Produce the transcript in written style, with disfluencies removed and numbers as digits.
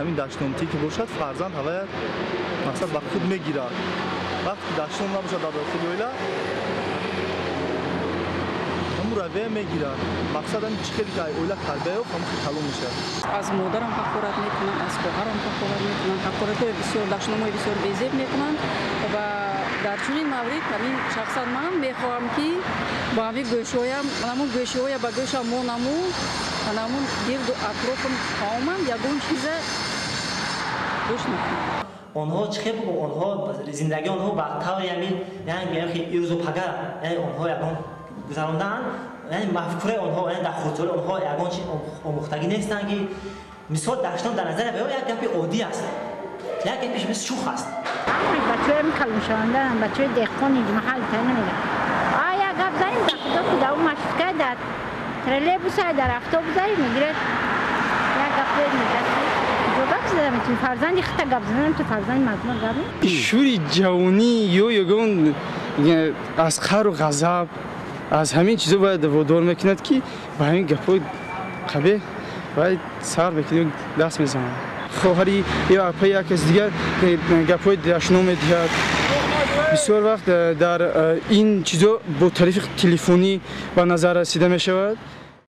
Ҳамин дашномтӣ ки бошад, фарзанд ҳавая мақсад ба худ мегирад. Вақте ки дашном набошад дар дохили оила, ҳамун равия мегирад. Мақсад ҳамин чӣ хеле ки оила тарбия ёфт, ҳамун калон мешавад. Аз модарам ҳақорат мекунанд, аз хоҳарам ҳақорат мекунанд, ҳақоратҳои бисёр, дашномҳои бисёр безеб мекунанд ва дар чунин маврид ҳамин шахсан ман мехоҳам, ки бо ҳамин гӯшҳоям, ҳамун гӯшҳоя ба гӯшам монаму ҳамун гирду атрофам қавмам ягон чиза гӯш накунам. Онҳо чӣ хел бигӯ, онҳо зиндагии онҳо ба таври ҳамин, яъне мегӯям ки ирӯзу пага, яъне онҳо ягон гузарондаанд, яъне мафкураи онҳо, яъне дар хурдсолии онҳо ягон чи омӯхтагӣ нестанд, ки мисол дашном дар назари ё як гапи оддӣ аст, як гапи мисл шӯх аст. Бачаҳоям калоншавандаанд, бачаҳои деҳқони маҳал та намегӯяд. А як гап занем, дар худо ки дар маршруткай, дар троллейбусай, дар автобусай мегирад, як гап мегӯяд, ҷо гап зада метавонӣ? Фарзанди худта гап зада наметавонӣ, фарзанди мардума гап. Шӯри ҷавонӣ ё ягон аз қаҳру ғазаб, аз ҳамин чизо бояд водор мекунад, ки ба ҳамин гапҳои қабеҳ бояд сар мекунад, даст мезанад. Хоҳари ё апаи як кас дигар гапҳои дашном медиҳад. Бисёр вақт дар ин чизо бо тариқи телефонӣ ба назар расида мешавад.